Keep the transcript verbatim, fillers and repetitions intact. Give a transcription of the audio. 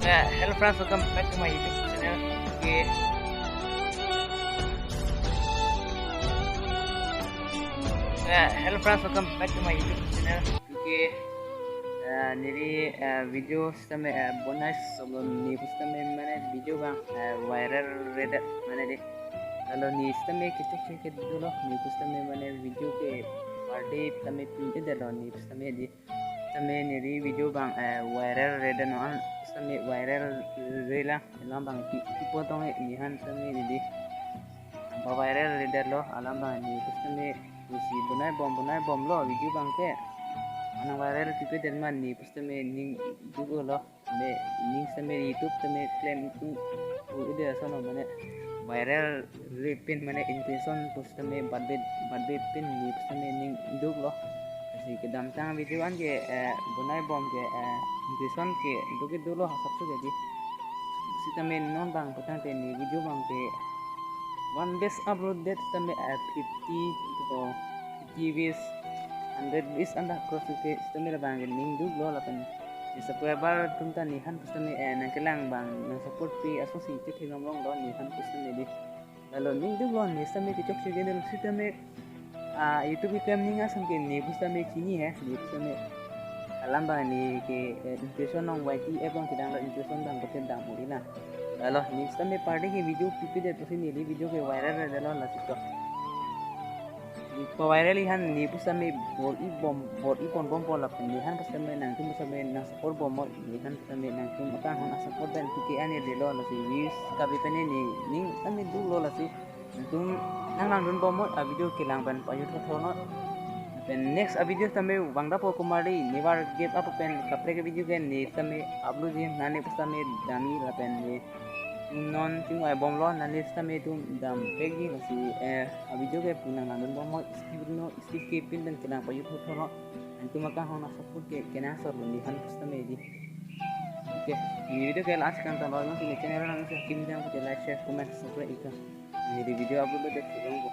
Uh, hello friends, welcome back to my YouTube channel. Okay. Uh, hello friends, welcome back to my YouTube channel. Okay. Uh, neli uh, video sitame uh, bonai solo ne pusitame mane video abang uh, viral redet mane dei. Lalo ne sitame kechok cheke dolo ne pusitame mane video ke party tame pin edetlo ne pusitame dei. Sitame neli video abang eh, viral redet non sitame viral relang alam abang pi pi potong eh, nephan sitame neli. Ba viral redetlo alam abang ne pusitame pusi bonai bom bonai bomlo video abang ke. Mane viral pipedet mane pusitame ning duklo. Be ning sitame YouTube sitame klem itu u ide asono mane viral repin mane intention pusitame badbet badbet pin ne pusitame ning duklo. Lasi kedamtang video an ke eh, bonai bom ke eh, intention ke duk duklo hasap su ke dei. Sitame non abang patangte ne video abang ke one best upload det sitame eh, fifty to fifty views, hundred views anta cross ke sitame labang ke ning duklo lapen ne subscriber atum ta nephan pusitame eh, nangkelang abang nang support pi asosi chethek long longlo nephan pusitame dei. Lalo ning duklo ne sitame kechok cheke dolo sitame ah, YouTube ke klem ning asam ke ne pusitame chini he ne pusitame alam abang ne ke eh, impression nong Y T app abang kedanglo impression abang kote dam uri na. Lalo ne sitame party ke video pipedet pusi neli video ke viral redetlo lasi to. Pa viral nephan ne pusitame bor-i bom bor-i pon bompo lapen nephan pusitame nangtum pusitame nang support bomnon nephan pusitame nangtum akanghon a support pen pike ani delo lasi views kabi pen ne ning sitame duklo lasi nangtum nang langdun bomnon a video kelang pen pajut thothonon. Pen next a video sitame vangdapo kumari never give up pen kaprek a video ke ne sitame upload ji nane pusitame dami lapen ne non chingvai bomlo nane sitame itum dam pek ji lasi eh a video ke pu nang langdun bomnon skip no skip skip pin pen kelang pajut thothonon. Nangtum akanghon a support ke kenangsot lo nephan pusitame dei. Okay, ne video ke last kan talo nang ne channel nang se kim jang ke like share comment subscribe ika. Ne video upload det long bo.